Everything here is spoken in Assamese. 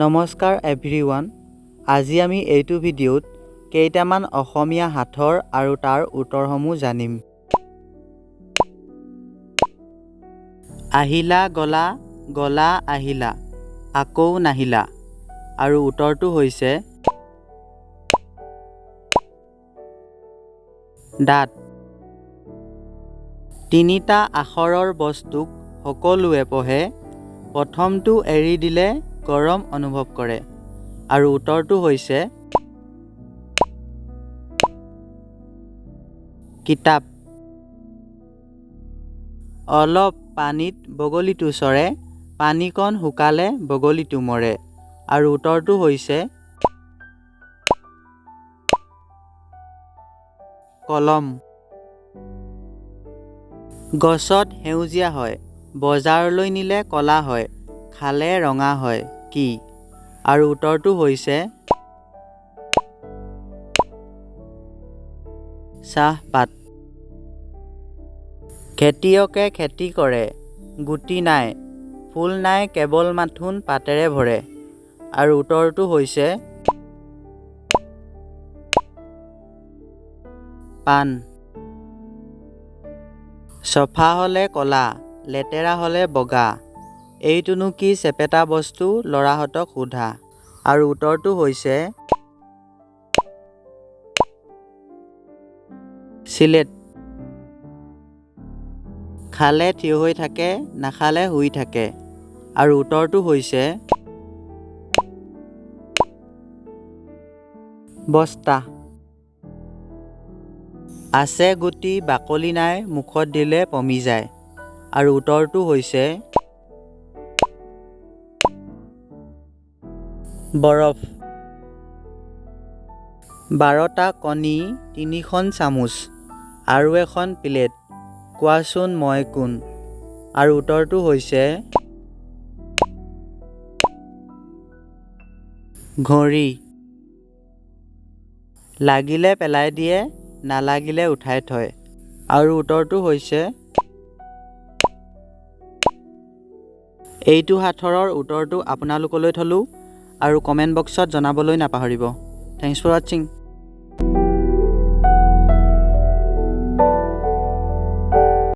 নমস্কাৰ এভৰিৱান, আজি আমি এইটো ভিডিঅ'ত কেইটামান অসমীয়া সাঁথৰ আৰু তাৰ উত্তৰসমূহ জানিম। আহিলা গলা, গলা আহিলা, আকৌ নাহিলা। আৰু উত্তৰটো হৈছে দাঁত। তিনিটা আখৰৰ বস্তুক সকলোৱে পঢ়ে, প্ৰথমটো এৰি দিলে গৰম অনুভৱ কৰে। আৰু উত্তৰটো হৈছে কিতাপ। অলপ পানীত বগলীটো চৰে, পানীকণ শুকালে বগলীটো মৰে। আৰু উত্তৰটো হৈছে কলম। গছত সেউজীয়া হয়, বজাৰলৈ নিলে ক'লা হয়, খালে ৰঙা হয়, কি? আৰু উত্তৰটো হৈছে চাহপাত। খেতিয়কে খেতি কৰে, গুটি নাই, ফুল নাই, কেৱল মাথোন পাতেৰে ভৰে। আৰু উত্তৰটো হৈছে পাণ। চফা হ'লে ক'লা, লেতেৰা হ'লে বগা, এইটোনো কি চেপেটা বস্তু ল'ৰাহঁতক সোধা। আৰু উত্তৰটো হৈছে চিলেট। খালে থিয় হৈ থাকে, নাখালে শুই থাকে। আৰু উত্তৰটো হৈছে বস্তা। আছে গুটি বাকলি নাই, মুখত দিলে পমি যায়। আৰু উত্তৰটো হৈছে বৰফ। 12টা কণী, 3খন চামুচ আৰু এখন প্লেট, কোৱাচোন মই কোন? আৰু উত্তৰটো হৈছে ঘড়ী। লাগিলে পেলাই দিয়ে, নালাগিলে উঠাই থয়। আৰু উত্তৰটো হৈছে এইটো সাঁথৰৰ উত্তৰটো আপোনালোকলৈ থলোঁ আৰু কমেণ্ট বক্সত জনাবলৈ নাপাহৰিব। Thanks for ৱাটছিং।